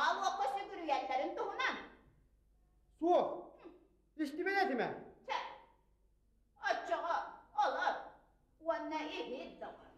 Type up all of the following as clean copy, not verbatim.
Аал уокка сүгүрүйэллэрин туһунан. Суох. Истибэт этим ээ. Чэ, оччоҕо олор уонна иһит доҕор.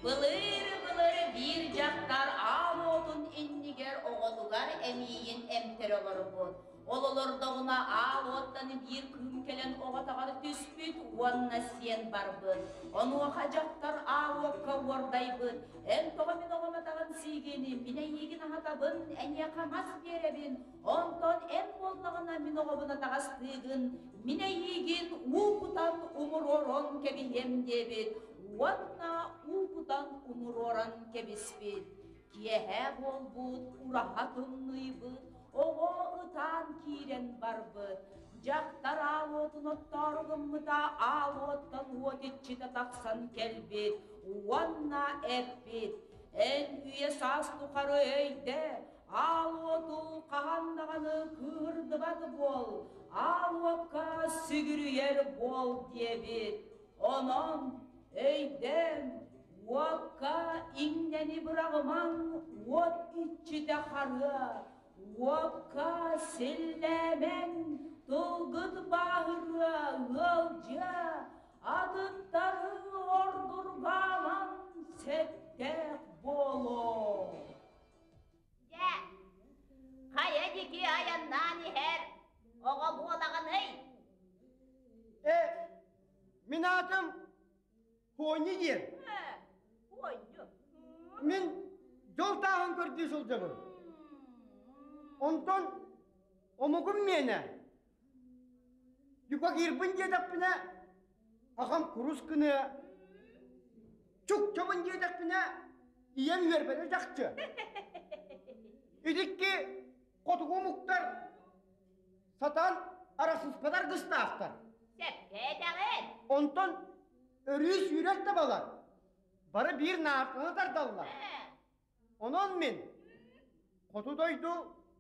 Былыр-былыр биир дьахтар аал уотун иннигэр оҕотугар эмиийин эмтэрэ олорбут. Ол олордоҕуна аал уоттан биир кыым кэлэн оҕотоҕор түспүт уонна сиэн барбыт. Онуоха дьахтар аал уокка уордайбыт: «Эн тоҕо мин оҕом атаҕын сиигин, мин эйиигин аһатабын, эйиэхэ мас биэрэбин, онтон эн буоллаҕына мин оҕобун атаҕастыыгын, мин эйиигин уу кутан умуруоран кэбиһиэм» диэбит уонна уу кутан умуруоран кэбиспит. Киэһэ буолбут, ураһа тымныйбыт, оҕо ытаан киирэн барбыт. Дьахтар аал уотун оттоору гыммыта, аал уоттан уот иччитэ тахсан кэлбит уонна эппит: «Эн үйэ-саас тухары өйдө, аал уоту хаһан даҕаны кыырдыбат буол, аал уокка сүгүрүйэр буол» диэбит. Онон өйдөөн, уокка иҥнэни быраҕымаҥ, уот иччитэ харыа, уокка силлээмэҥ, тылгыт бааһырыа, ыалдьыа, атыттары ордургаамаҥ, сэттээх буолуо. Дьэ, хайа диэки айаннаан иһэр оҕо буолаҕыный? Э, мин аатым Хуонньу диэн. Э, Хуонньу. Мин дьол тааһын көрдүү сылдьабын. Онтон омугум миэнэ. Юкагирбын диэтэхпинэ, аҕам курус гыныа. Чукчабын диэтэхпинэ, ийэм үөрбэтэ чахчы. Итикки хотугу омуктар сатаан арахсыспат аргыстаахтар. Сөпкө этэҕин. Онтон өрүү сүүрэр табалар бары биир наартаны тардаллар. Онон мин хоту дойду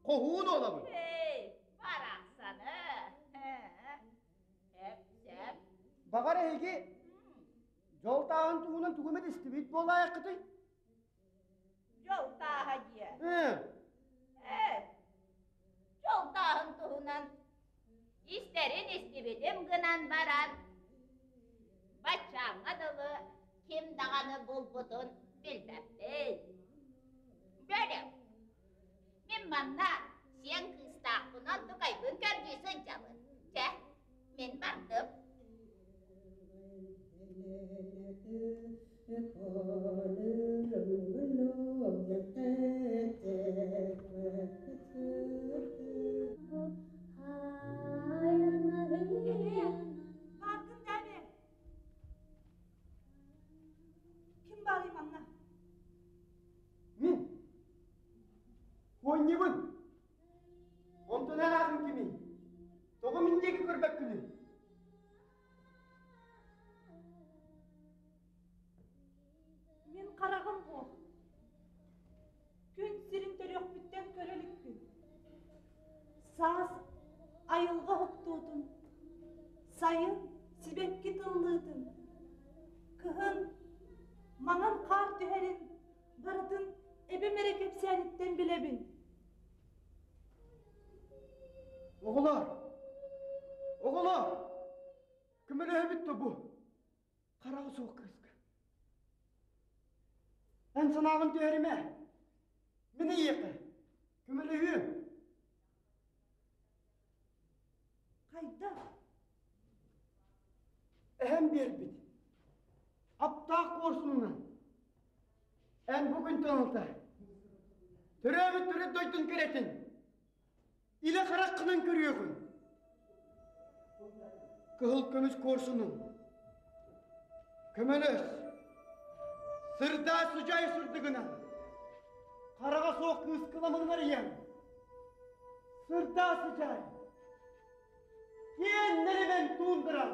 хоһуун уолабын. Эй, барахсаны. Сөп-сөп. Баҕар эһиги дьол тааһын туһунан тугу эмит истибит буолаайаххытый? Дьол тааһа диэ. Ээ, дьол тааһын туһунан истэрин истибитим гынан баран, баччааҥҥа дылы ким даҕаны булбутун билбэппин. Бөрө, мин манна сиэн кыыстаахпынан тукайбын көрдүү сылдьабын. Чэ, мин бардым. Бааргын дээбэ. Ким баарый манна? Мин. Хуонньубун. Онтон эн аатыҥ кимий? Тоҕо мин диэки көрбөккүнүй? Мин хараҕым суох. Күн сирин төрүөхпүттэн көрө иликпин. Саас айылҕа уһуктуутун, сайын сибэкки тыллыытын, кыһын маҥан хаар түһэрин барытын эбэм эрэ кэпсээниттэн билэбин. Оҕолор! Оҕолор! Көмөлөһөбүт да бу? Хараҕа суох кыыска. Эн санааҕын түһэримэ. Мин эйиэхэ көмөлөһүөм. Хайдах? Эһэм биэрбит. Аптаах куорсунунан. Эн бу күнтэн ылта. Төрөөбүт төрүт дойдун кэрэтин. Илэ хараххынан көрүөҕүҥ. Кыһыл көмүс куорсунун. Көмөлөс. Сырдаа сыдьаай сырдыгынан. Хараҕа суох кыыс кыламанын арыйан. Сырдаа сыдьаай. Киэн нэлэмэн туундаран.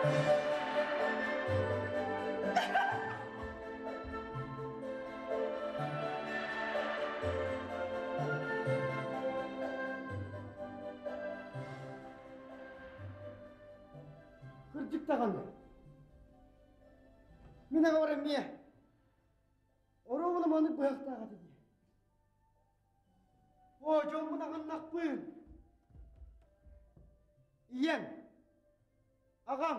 Кырдьык даҕаны. Мин аҕабар эмиэ оруобуна маннык быһахтаах этэ дии. Оо, дьоммун аҕыннахпын. Ийэм, аҕам,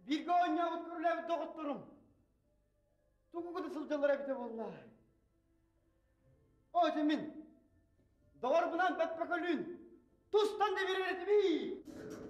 бииргэ оонньообут көрүлээбит доҕотторум тугу гына сылдьаллара эбитэ буолла. Оо, дьэ мин доҕорбунаан бэппэкөлүүн тустан да биэрэр этибий.